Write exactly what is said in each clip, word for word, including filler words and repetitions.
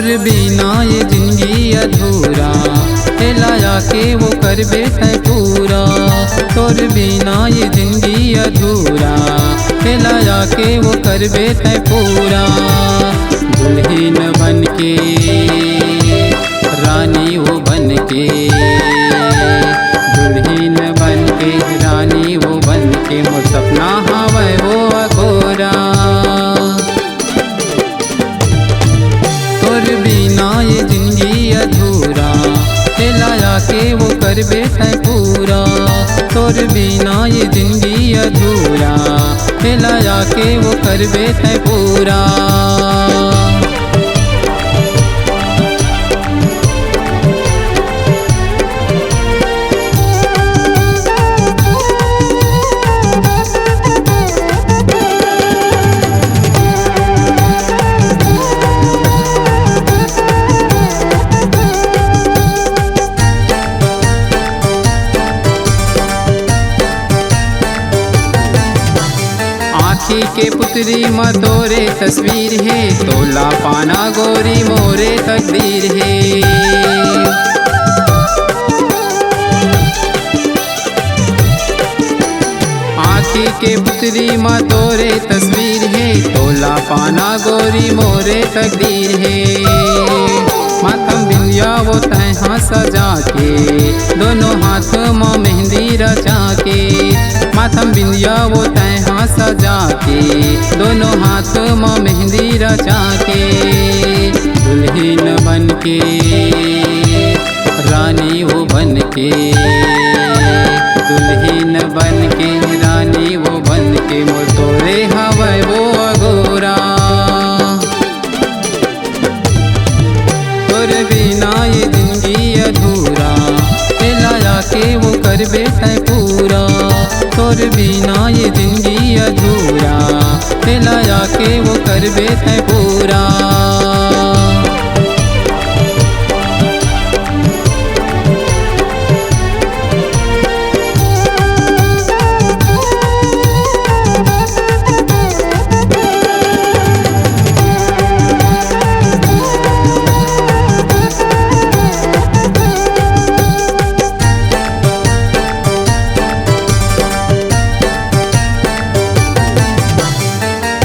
तोर बिना ये जिंदगी अधूरा, एला आके वो करबे तैं पूरा। तोर बिना ये जिंदगी अधूरा, एला आके वो करबे तैं पूरा। दुल्हिन बन के, रानी वो बन के, दुल्हिन बन के, रानी वो बन के, मोर सपना हवय वो अगोरा। तोर बिना ये जिंदगी अधूरा, एला आके वो करबे तैं पूरा। तोर बिना ये जिंदगी अधूरा, एला आके वो करबे तैं पूरा। आँखी के पुतरी म तोरे तस्वीर हे, तोला पाना गोरी मोरे तकदीर हे। आँखी के पुतरी म तोरे तस्वीर हे, तोला पाना गोरी मोरे तकदीर हे। माथम बिंदिया वो तैं हा सजा के, दोनों हाथ म मेहंदी रचा के। माथम बिंदिया वो तैं हा सजा के, दोनों हाथ म मेहंदी रचा के। दुल्हिन बन के, रानी वो बन के, दुल्हिन बन के, रानी वो बन के, मोर तोरे हवय वो अगोरा। तोर बिना ये जिंदगी अधूरा, एला आके वो करबे तैं पूरा। तोर बिना ये जिंदगी अधूरा, एला आके वो करबे तैं पूरा।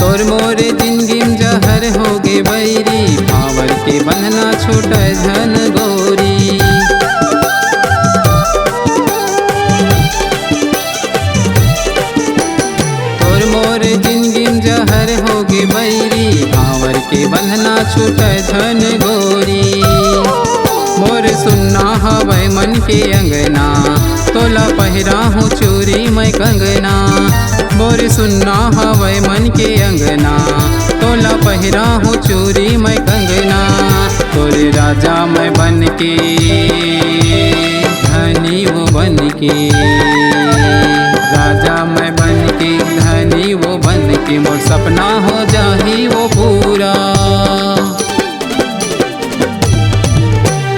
तोर मोरे जिंदगी म जहर होगे बैरी, भांवर के बंधना छूटय झन गोरी। तोर मोरे जिंदगी म जहर होगे बैरी, भांवर के बंधना छूटय झन गोरी। मोर सुन्ना हवय मन के अंगना, तोला पहिराहूँ चूरी मैं कंगना। मोर सुन्ना हवय मन के अंगना, तोला पहिराहूँ चूरी मैं कंगना। तोर राजा मैं बन के, धनी वो बन के, राजा मैं बन के, धनी वो बन के, मोर सपना हो जाही वो पूरा।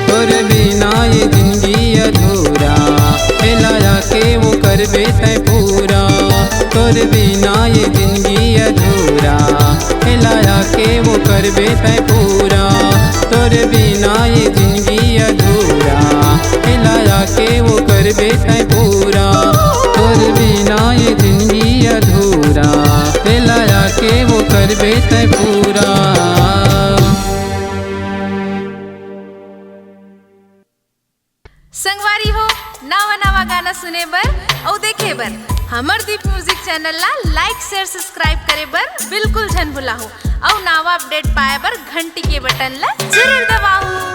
तोर बिना ये जिंदगी अधूरा, एला आके वो करबे तैं पूरा। तोर बिना ये जिंदगी अधूरा, एला आके वो करबे तैं पूरा। तोर बिना ये जिंदगी अधूरा, एला आके वो करबे तैं पूरा। तोर बिना ये जिंदगी अधूरा, एला आके वो करबे तैं पूरा। संगवारी हो, नवा नवा गाना सुने बर अउ देखे बर हमर दीप म्यूजिक चैनल ला like, share, subscribe करे बर बिल्कुल झन भुलाहू अउ नवा update पाए बर घंटी के बटन ला जरूर दबाहू।